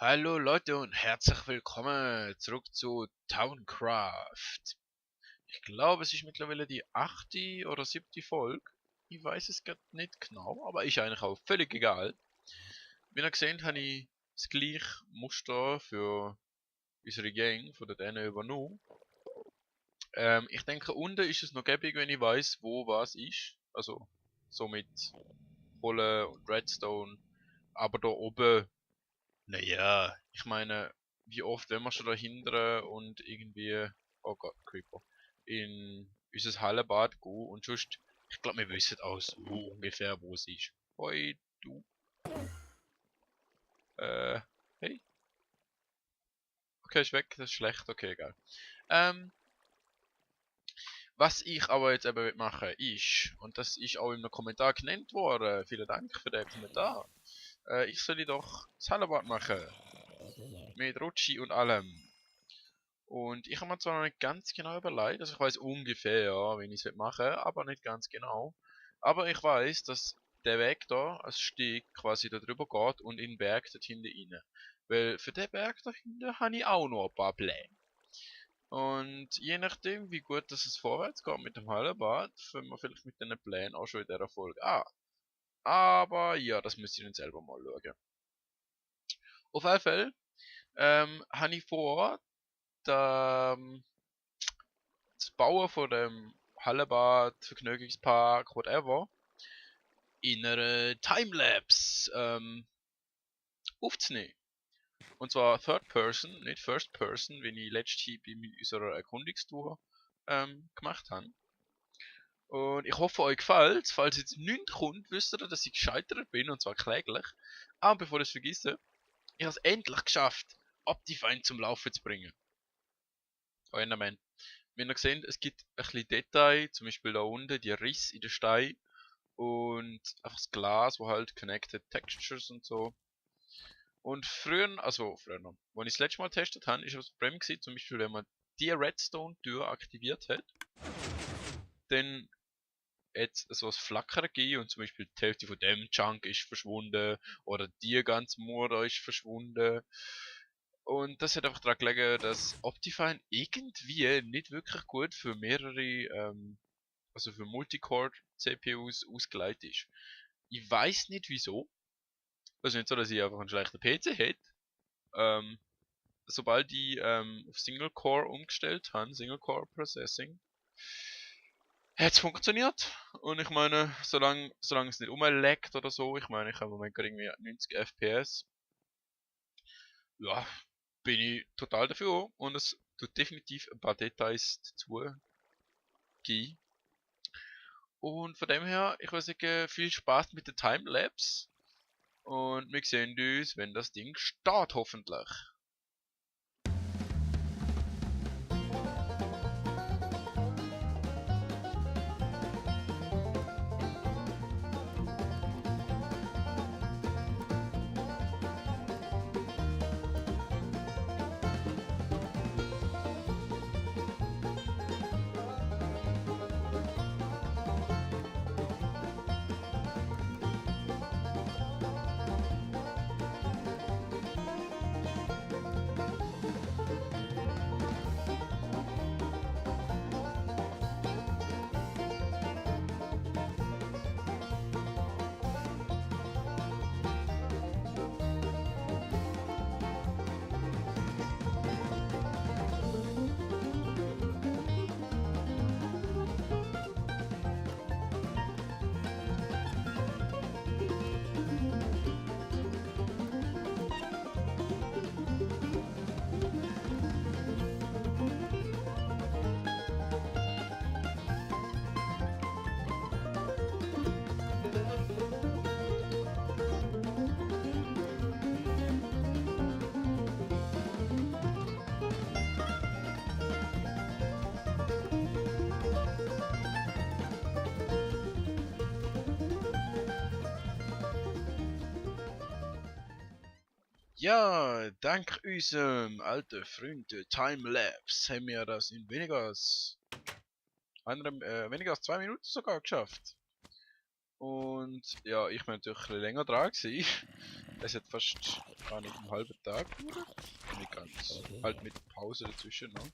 Hallo Leute und herzlich willkommen zurück zu Towncraft. Ich glaube, es ist mittlerweile die 8. oder 7. Folge. Ich weiß es gerade nicht genau, aber ist eigentlich auch völlig egal. Wie ihr gesehen habe ich das gleiche Muster für unsere Gang von der denen übernommen. Ich denke, unten ist es noch gäbig, wenn ich weiß, wo was ist. Also, so mit Kohle und Redstone. Aber da oben, naja, ich meine, wie oft, wenn wir schon dahinter und irgendwie, oh Gott, Creeper, in unser Hallenbad gehen und sonst, ich glaube, wir wissen auch so ungefähr, wo es ist. Hoi, du, äh, hey, okay, ist weg, das ist schlecht, okay, egal. Ähm, Was ich aber jetzt eben machen ist, und das ist auch in einem Kommentar genannt worden, vielen Dank für den Kommentar, ich soll doch das Hallenbad machen, mit Rutschi und allem. Und ich habe mir zwar noch nicht ganz genau überlegt, also ich weiß ungefähr, ja, wenn ich es machen will, aber nicht ganz genau. Aber ich weiß, dass der Weg da als Steg quasi da drüber geht und in den Berg dort hinten rein. Weil für den Berg da hinten habe ich auch noch ein paar Pläne. Und je nachdem, wie gut dass es vorwärts geht mit dem Hallenbad, fangen wir vielleicht mit den Plänen auch schon in dieser Folge an. Aber ja, das müsst ihr dann selber mal schauen. Auf jeden Fall habe ich vor, da, das Bauen von dem Hallenbad, Vergnügungspark, whatever, in einer Timelapse aufzunehmen. Und zwar Third Person, nicht First Person, wie ich letztes bei unserer Erkundungstour gemacht habe. Und ich hoffe, euch gefällt. Falls jetzt nichts kommt, wisst ihr, dass ich gescheitert bin, und zwar kläglich. Aber bevor ich es vergesse, ich habe es endlich geschafft, Optifine zum Laufen zu bringen. Euer Mann. Wie ihr seht, es gibt ein bisschen Detail, zum Beispiel da unten die Riss in den Stein und einfach das Glas, wo halt Connected Textures und so. Und früher, also früher noch, als ich das letzte Mal getestet habe, ist das Problem gewesen, zum Beispiel wenn man die Redstone-Tür aktiviert hat, dann jetzt so ein Flackern gegeben und zum Beispiel die Hälfte von dem Chunk ist verschwunden oder die ganze Mauer ist verschwunden. Und das hat einfach daran gelegen, dass Optifine irgendwie nicht wirklich gut für mehrere, also für Multicore-CPUs ausgelegt ist. Ich weiß nicht wieso. Also nicht so, dass ich einfach einen schlechten PC hätte. Ähm, Sobald die auf Single Core umgestellt haben, Single Core Processing, hat es funktioniert. Und ich meine, solange es nicht umleckt oder so, ich meine, ich habe im Moment gerade irgendwie 90 FPS, ja, bin ich total dafür. Und es tut definitiv ein paar Details dazu geben. Und von dem her, ich würde sagen, viel Spaß mit der Timelapse. Und wir sehen uns, wenn das Ding startet, hoffentlich. Ja, dank unserem alten Freund Timelapse haben wir das in weniger als 2 Minuten sogar geschafft. Und ja, ich bin natürlich ein bisschen länger dran gewesen. Es hat fast gar nicht einen halben Tag gedauert. Nicht ganz. Halt mit Pause dazwischen noch.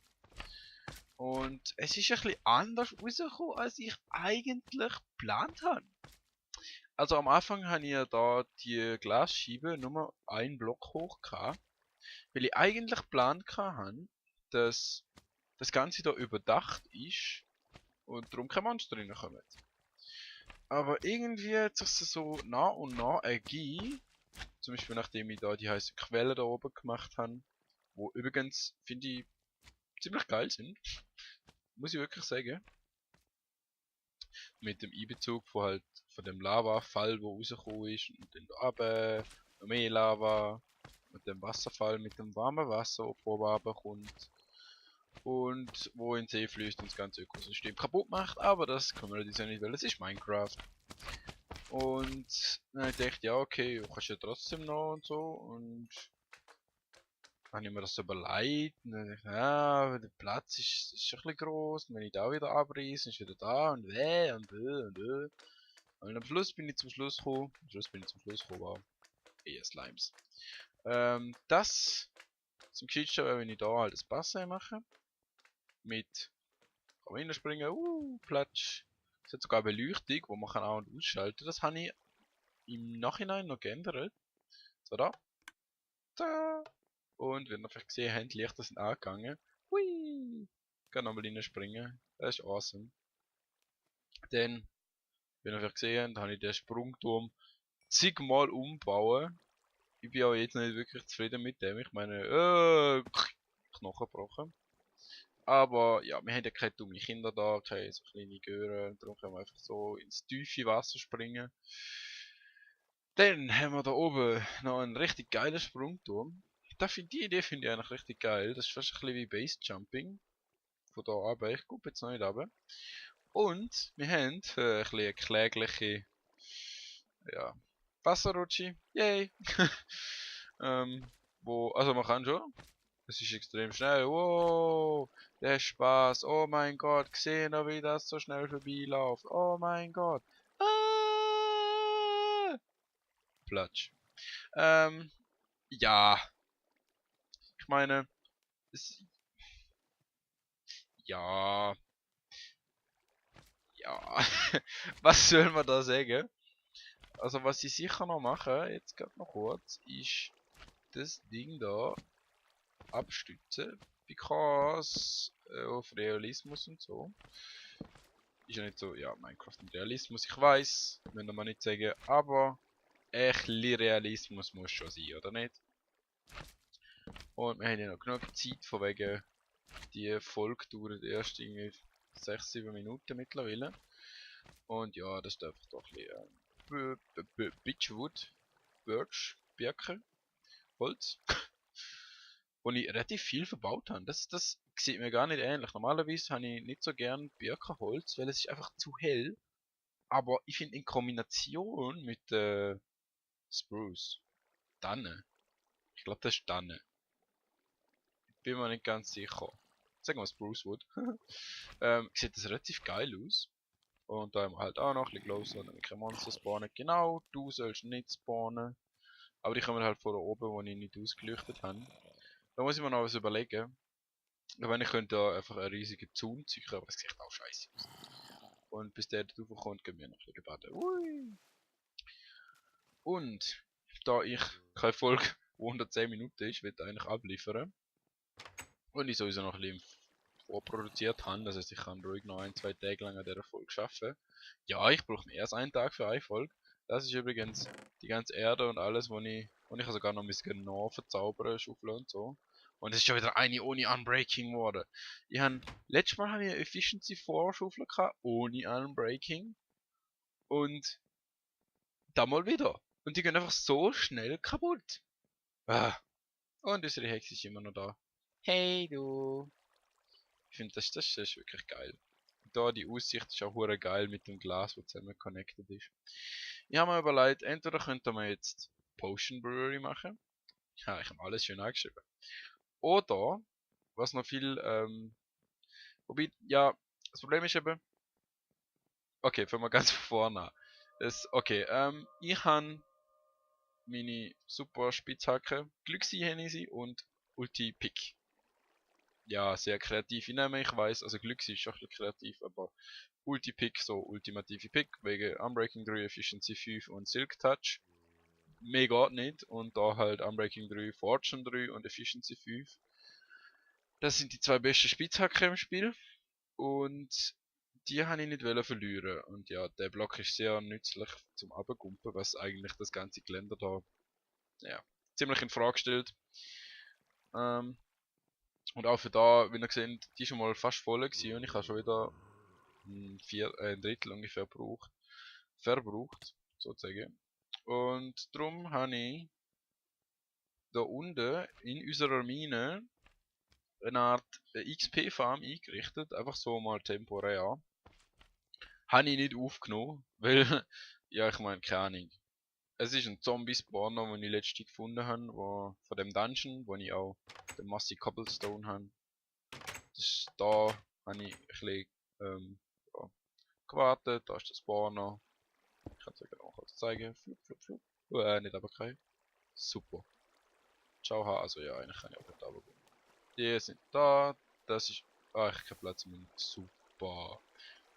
Und es ist ein bisschen anders rausgekommen, als ich eigentlich geplant habe. Also am Anfang habe ich ja da die Glasscheibe nur einen Block hoch gehabt, weil ich eigentlich geplant habe, dass das Ganze da überdacht ist und darum keine Monster reinkommen. Aber irgendwie hat sich so nach und nach ergeben, zum Beispiel nachdem ich da die heiße Quelle da oben gemacht habe, wo übrigens, finde ich, ziemlich geil sind, muss ich wirklich sagen. Mit dem Einbezug von halt von dem Lavafall, wo rausgekommen ist, und dann da runter, noch mehr Lava, mit dem Wasserfall, mit dem warmen Wasser, das von oben kommt. Und wo in den See fließt und das ganze Ökosystem kaputt macht, aber das kann man natürlich nicht, weil es ist Minecraft. Und dann dachte ich, ja okay, du kannst ja trotzdem noch und so, und dann habe ich mir das so überlegt, und dann dachte ich, ja, der Platz ist ein bisschen groß, und wenn ich da wieder abreiße, ist wieder da, und und. Und am Schluss bin ich zum Schluss gekommen, war eher Slimes. Das zum Geschichte, wenn ich da halt das Bassin mache, mit kann man reinspringen, platsch. Es hat sogar Beleuchtung, wo man kann an- und ausschalten. Das habe ich im Nachhinein noch geändert. So da. Da. Und wenn ihr vielleicht gesehen habt, die Lichter sind angegangen. Hui. Ich kann nochmal reinspringen. Das ist awesome. Dann, wenn ihr vielleicht gesehen habt, habe ich den Sprungturm zigmal umbauen. Ich bin auch jetzt nicht wirklich zufrieden mit dem. Ich meine, Knochen gebrochen. Aber ja, wir haben ja keine dummen Kinder da, keine so kleine Gören. Darum können wir einfach so ins tiefe Wasser springen. Dann haben wir da oben noch einen richtig geilen Sprungturm. Die Idee finde ich eigentlich richtig geil. Das ist fast ein bisschen wie Base Jumping. Von da runter. Ich gucke jetzt noch nicht runter. Und wir haben ein bisschen eine klägliche, ja, Wasserrutsche. Yay! Also man kann schon. Es ist extrem schnell. Wow! Der Spaß. Oh mein Gott. Gesehen, wie das so schnell vorbeiläuft. Oh mein Gott. Ah! Platsch. Ähm, ja. Ich meine, es, ja, ja. Was soll man da sagen? Also was ich sicher noch mache, jetzt gerade noch kurz, ist das Ding da abstützen. Because auf Realismus und so. Ist ja nicht so, ja, Minecraft mit Realismus, ich weiß, müssen wir nicht sagen, aber ein bisschen Realismus muss schon sein, oder nicht? Und wir haben ja noch genug Zeit, von wegen die Folge dauert erst irgendwie 6-7 Minuten mittlerweile. Und ja, das ist einfach doch ein bisschen Beechwood, Birch, Birke, Holz, wo ich relativ viel verbaut habe. Das sieht mir gar nicht ähnlich. Normalerweise habe ich nicht so gern Birkenholz, weil es ist einfach zu hell. Aber ich finde in Kombination mit Spruce, Tanne, ich glaube das ist Tanne, bin mir nicht ganz sicher. Sagen wir Spruce Wood. Sieht das relativ geil aus. Und da haben wir halt auch noch ein bisschen Glowstone, damit keine Monster spawnen. Genau, du sollst nicht spawnen. Aber die kommen halt von da oben, wo ich nicht ausgeleuchtet habe. Da muss ich mir noch was überlegen. Ich meine, ich könnte da einfach einen riesigen Zaun ziehen, aber das sieht auch scheiße aus. Und bis der da kommt, gehen wir noch ein bisschen baden. Ui. Und da ich keine Folge, die 110 Minuten ist, will ich eigentlich abliefern. Und ich sowieso noch ein bisschen vorproduziert habe, das heißt, ich kann ruhig noch 1-2 Tage lang an dieser Folge arbeiten. Ja, ich brauche mehr als einen Tag für eine Folge. Das ist übrigens die ganze Erde und alles, wo ich sogar noch ein bisschen genau verzaubern, schaufeln und so. Und es ist schon wieder eine ohne Unbreaking geworden. Letztes Mal habe ich eine Efficiency 4 Schaufel gehabt, ohne Unbreaking. Und da mal wieder. Und die gehen einfach so schnell kaputt. Ah. Und unsere Hexe ist immer noch da. Hey du. Ich finde, das ist wirklich geil. Da die Aussicht ist auch hure geil mit dem Glas, wo zusammen connected ist. Ich habe mir überlegt, entweder könnte man jetzt Potion Brewery machen. Ja, ich habe alles schön angeschrieben. Oder, was noch viel, wobei, ja, das Problem ist eben, okay, fangen wir ganz von vorne an. Okay, ich habe meine super Spitzhacke, Glücksee habe sie und Ulti Pick. Ja, sehr kreativ. Ich weiß, also Glücksee ist schon ein bisschen kreativ, aber Ulti Pick, so ultimative Pick, wegen Unbreaking 3, Efficiency 5 und Silk Touch. Mehr geht nicht. Und da halt Unbreaking 3, Fortune 3 und Efficiency 5. Das sind die zwei besten Spitzhacker im Spiel. Und die habe ich nicht verlieren. Und ja, der Block ist sehr nützlich zum Abgumpen, was eigentlich das ganze Geländer da ja, ziemlich in Frage stellt. Ähm, und auch für da, wie ihr seht, die ist schon mal fast voll gewesen und ich habe schon wieder ein Drittel ungefähr verbraucht, sozusagen. Und darum habe ich da unten in unserer Mine eine Art XP-Farm eingerichtet, einfach so mal temporär. Habe ich nicht aufgenommen, weil, ja, ich meine, keine Ahnung. Es ist ein Zombie-Spawner, den ich letztens gefunden habe, von dem Dungeon, wo ich auch den Massy Cobblestone habe. Da habe ich ein bisschen ja, gewartet, da ist der Spawner. Ich kann es euch auch kurz zeigen. Flup, flup, flup. Nicht aber kein. Super. Ciao, also ja, eigentlich kann ich auch nicht runtergehen. Die sind da. Das ist. Ah, ich habe keinen Platz mehr. Super.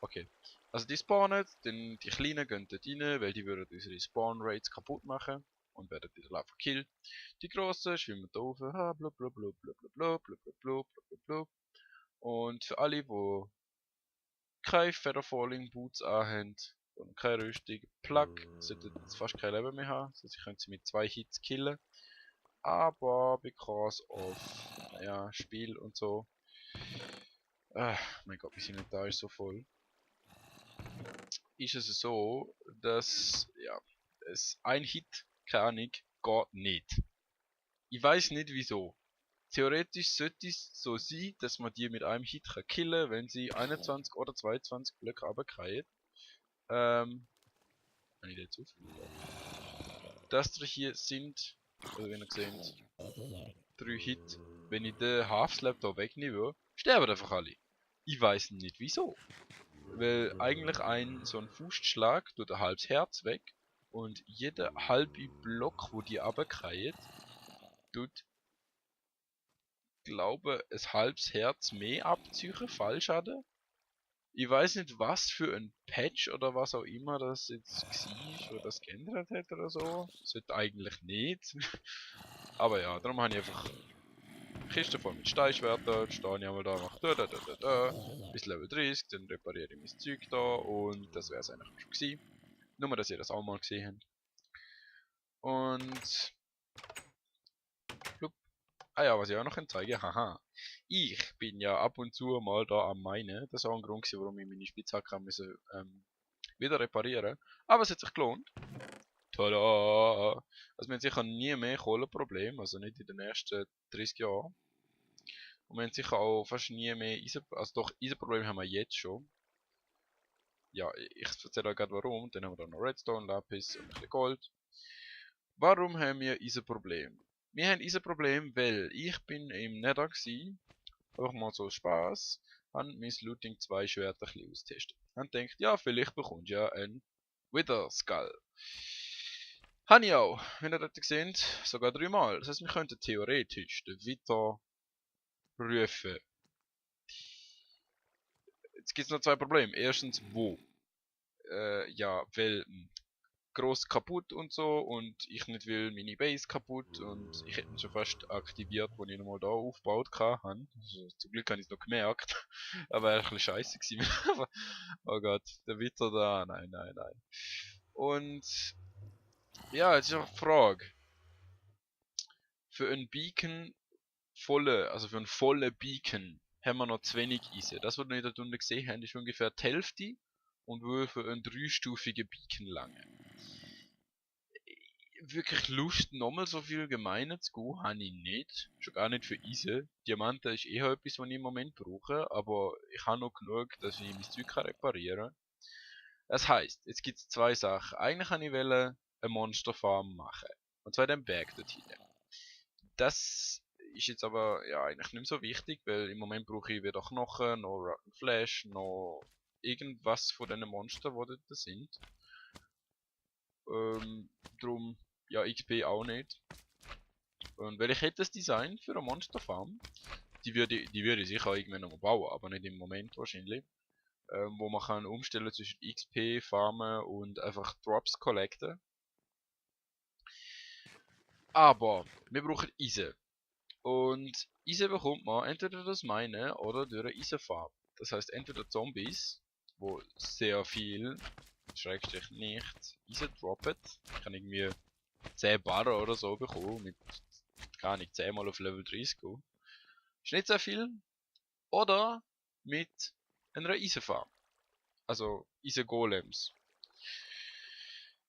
Okay. Also die spawnen, denn die Kleinen gehen dort rein, weil die würden unsere Spawn Rates kaputt machen und werden wieder einfach gekillt. Die Grossen schwimmen da rauf, blub blub blub blub blub blub blub blub blub blub blub. Und für alle, die keine Featherfalling Boots anhaben und keine Rüstung, Plug, sollten jetzt fast kein Leben mehr haben, also sie können sie mit 2 Hits killen. Aber because of ja, Spiel und so. Mein Gott, mein Inventar ist so voll. Ist es so, dass ja, ein Hit, keine Ahnung, geht nicht. Ich weiß nicht wieso. Theoretisch sollte es so sein, dass man die mit einem Hit kann killen, wenn sie 21 oder 22 Blöcke runterfallen. Wenn ich jetzt aufgenommen. Das hier sind, also wenn ihr seht, 3 Hit. Wenn ich den Half-Slap da wegnehme, sterben einfach alle. Ich weiß nicht wieso. Weil eigentlich so ein Faustschlag tut ein halbes Herz weg und jeder halbe Block, wo die runterfallen, tut, glaube ein halbes Herz mehr abziehen, Fallschaden. Ich weiß nicht, was für ein Patch oder was auch immer das jetzt war oder das geändert hat oder so. Sollte eigentlich nicht. Aber ja, darum habe ich einfach Kiste voll mit Steinschwertern, stehe ich einmal da, mache bis Level 30, dann repariere ich mein Zeug da und das wäre es eigentlich schon gewesen. Nur, dass ihr das auch mal gesehen habt. Und blub. Ah ja, was ich auch noch zeigen kann, haha. Ich bin ja ab und zu mal da am Meinen. Das war auch ein Grund, warum ich meine Spitzhacke müssen, wieder reparieren. Aber es hat sich gelohnt. Tada! Also wir haben sicher nie mehr Kohleprobleme, also nicht in den ersten 30 Jahren. Und wir haben sicher auch fast nie mehr also doch, Eisenprobleme haben wir jetzt schon. Ja, ich erzähle euch gerade warum. Dann haben wir da noch Redstone, Lapis und ein bisschen Gold. Warum haben wir Eisenproblem? Wir haben Eisenproblem, weil ich bin im Nether gsi, einfach mal so Spaß, habe mein Looting 2 Schwerter ein bisschen austestet. Und denkt, ja, vielleicht bekommst du ja ein Wither Skull. Habe ich auch, wenn ihr das seht, sogar 3 Mal. Das heißt, wir könnten theoretisch den Wither rufen. Jetzt gibt es noch 2 Probleme. Erstens, wo? Ja, weil groß kaputt und so und ich nicht will meine Base kaputt und ich hätte ihn schon fast aktiviert, wo ich nochmal da aufgebaut habe. Also, zum Glück habe ich es noch gemerkt. Aber wäre ein bisschen scheiße gewesen. Oh Gott, der Witter da, nein, nein, nein. Und ja, jetzt ist auch die Frage. Für einen Beacon also für einen vollen Beacon haben wir noch zu wenig Eisen. Das, was wir in der Runde gesehen haben, ist ungefähr die Hälfte und würde für einen 3-stufigen Beacon langen. Wirklich Lust, nochmal so viel gemeiner zu gehen, habe ich nicht. Schon gar nicht für Eisen. Diamanten ist eher etwas, was ich im Moment brauche, aber ich habe noch genug, dass ich mein Zeug reparieren kann. Das heisst, jetzt gibt es 2 Sachen. Eigentlich wollte ich eine Monsterfarm machen. Und zwar den Berg dort hinten. Das ist jetzt aber ja eigentlich nicht mehr so wichtig, weil im Moment brauche ich weder Knochen, noch Rotten Flash, noch irgendwas von diesen Monstern, die dort sind. Drum, ja, XP auch nicht. Und weil ich hätte das Design für eine Monsterfarm, die würde ich sicher irgendwann noch mal bauen, aber nicht im Moment wahrscheinlich. Wo man kann umstellen zwischen XP, Farmen und einfach Drops collecten. Aber wir brauchen Eisen. Und Eisen bekommt man entweder durch Minen oder durch eine Eisenfarm. Das heißt entweder Zombies, wo sehr viel, Schrägstrich nicht, Eisen droppen. Ich kann irgendwie 10 Barren oder so bekommen, mit, gar nicht, 10 mal auf Level 30 gehen. Ist nicht sehr viel. Oder mit einer Eisenfarm. Also Eisengolems.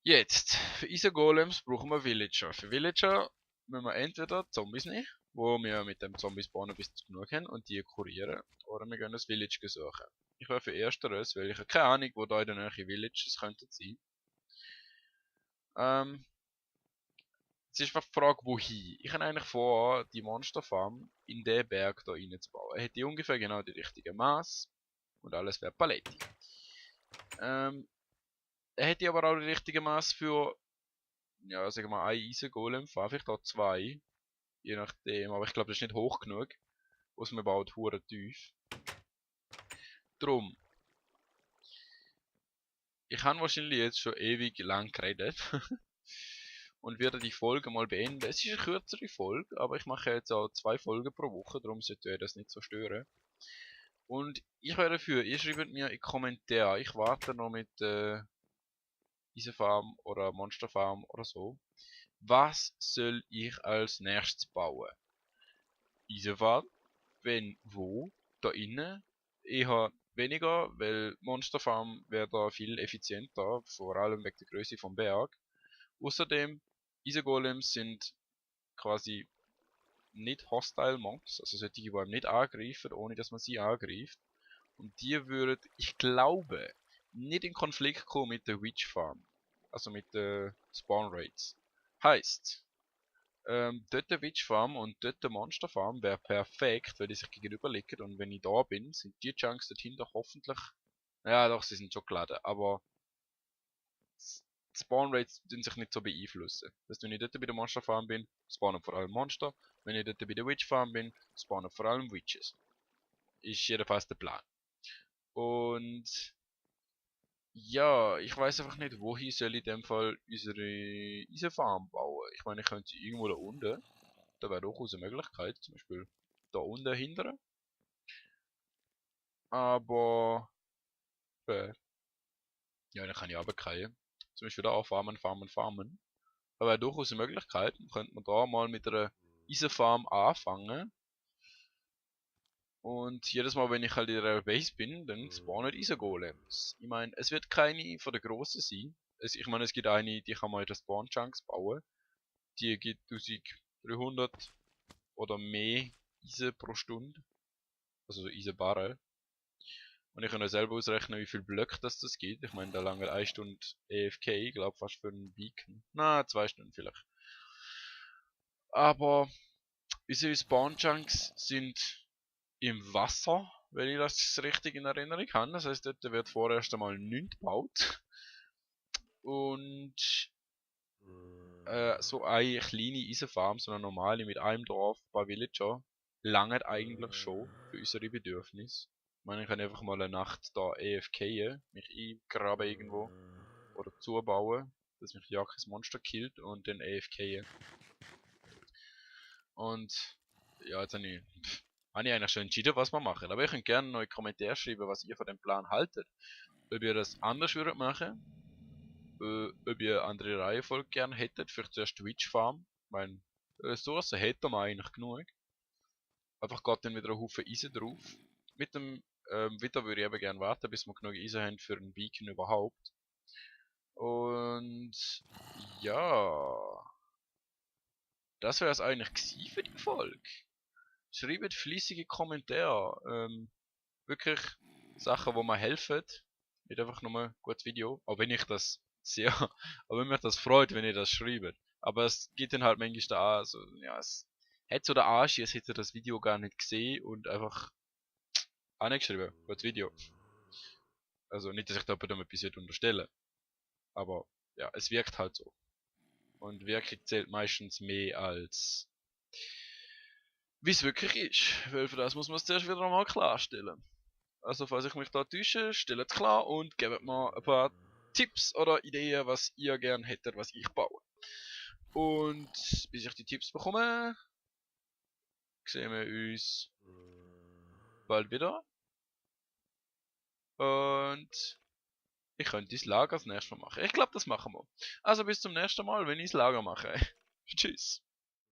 Jetzt, für Eisengolems brauchen wir Villager. Für Villager müssen wir entweder Zombies nehmen, wo wir mit dem Zombies spawnen bis zu genug haben und die kurieren, oder wir gehen das Village suchen. Ich wäre für ersteres, weil ich habe keine Ahnung, wo da in der Nähe Villages könnten sein. Es ist einfach die Frage, wohin. Ich habe eigentlich vor, die Monsterfarm in den Berg da reinzubauen. Er hätte ungefähr genau die richtige Maß und alles wäre Paletti. Er hätte aber auch die richtige Maß für, ja, sagen wir mal, ein Eisengolem, vielleicht auch 2. Je nachdem, aber ich glaube, das ist nicht hoch genug. Was man baut, hure tief. Drum. Ich habe wahrscheinlich jetzt schon ewig lang geredet. Und werde die Folge mal beenden. Es ist eine kürzere Folge, aber ich mache jetzt auch 2 Folgen pro Woche, darum sollte ihr das nicht so stören. Und ich wäre dafür, ihr schreibt mir in Kommentare, ich warte noch mit Eisenfarm oder Monsterfarm oder so. Was soll ich als nächstes bauen? Eisenfarm? Wenn wo? Da innen? Eher weniger, weil Monsterfarm wäre da viel effizienter, vor allem wegen der Größe vom Berg. Außerdem, Isogolems sind quasi nicht hostile Mobs, also solche, die einem nicht angreifen, ohne dass man sie angreift. Und die würden, ich glaube, nicht in Konflikt kommen mit der Witch Farm. Also mit den Spawn Rates. Heißt, dort der Witch Farm und dort der Monster Farm wäre perfekt, weil die sich gegenüber liegen und wenn ich da bin, sind die Chunks dorthin doch hoffentlich, ja doch, sie sind schon geladen, aber Spawn Rates tun sich nicht so beeinflussen. Das heißt, wenn ich dort bei der Monster Farm bin, spawnen vor allem Monster, wenn ich dort bei der Witch Farm bin, spawnen vor allem Witches. Ist jedenfalls der Plan. Und ja, ich weiß einfach nicht, wohin soll ich in dem Fall unsere Farm bauen. Ich meine, ich könnte sie irgendwo da unten. Da wäre durchaus eine Möglichkeit, zum Beispiel da unten hindern. Aber, ja, dann kann ich runterfallen. Zum Beispiel da auch farmen, farmen, farmen. Da wäre durchaus eine Möglichkeit. Dann könnte man da mal mit einer Eisenfarm anfangen. Und jedes Mal, wenn ich halt in der Base bin, dann spawnen Eisengolems. Ich meine, es wird keine von der grossen sein. Ich meine, es gibt eine, die kann man in den Spawn-Chunks bauen. Die gibt 1300 oder mehr Eisen pro Stunde. Also so Eisenbarren. Und ich kann ja selber ausrechnen, wie viel Blöcke das gibt. Ich meine, da lange 1 Stunde EFK, ich glaube fast für einen Beacon. Na, 2 Stunden vielleicht. Aber unsere Spawn-Chunks sind im Wasser, wenn ich das richtig in Erinnerung habe. Das heißt, dort wird vorerst einmal nichts gebaut. Und so eine kleine Eisenfarm, so eine normale mit einem Dorf, ein paar Villager, langt eigentlich schon für unsere Bedürfnisse. Ich meine, ich kann einfach mal eine Nacht da AFKen, mich eingraben irgendwo oder zubauen, dass mich ja kein Monster killt und dann AFKen. Und ja, jetzt habe ich eigentlich schon entschieden, was wir machen. Aber ihr könnt gerne noch in die Kommentare schreiben, was ihr von dem Plan haltet. Ob ihr das anders würdet machen, ob ihr andere Reihenfolge gerne hättet, vielleicht zuerst die Witch Farm. Ich meine, Ressourcen hätten wir eigentlich genug. Einfach geht dann wieder ein Haufen Eisen drauf. Mit dem Witter würde ich eben gerne warten, bis wir genug Eisen haben für einen Beacon überhaupt. Und ja, das wäre es eigentlich gewesen für die Folge. Schreibt fleissige Kommentare. Wirklich Sachen, wo mir helfen. Nicht einfach nur ein gutes Video. Auch wenn ich das sehr, aber wenn mich das freut, wenn ihr das schreibt. Aber es geht dann halt manchmal da an, so, ja, es hätte so der Arsch, jetzt hätte das Video gar nicht gesehen und einfach angeschrieben, gutes Video. Also nicht, dass ich da jemandem etwas unterstelle. Aber ja, es wirkt halt so. Und Wirkung zählt meistens mehr als wie es wirklich ist. Weil für das muss man es zuerst wieder einmal klarstellen. Also falls ich mich da täusche, stellt klar und gebt mir ein paar Tipps oder Ideen, was ihr gern hättet, was ich baue. Und bis ich die Tipps bekomme, sehen wir uns bald wieder. Und ich könnte das Lager das nächste Mal machen. Ich glaube, das machen wir. Also bis zum nächsten Mal, wenn ich das Lager mache. Tschüss.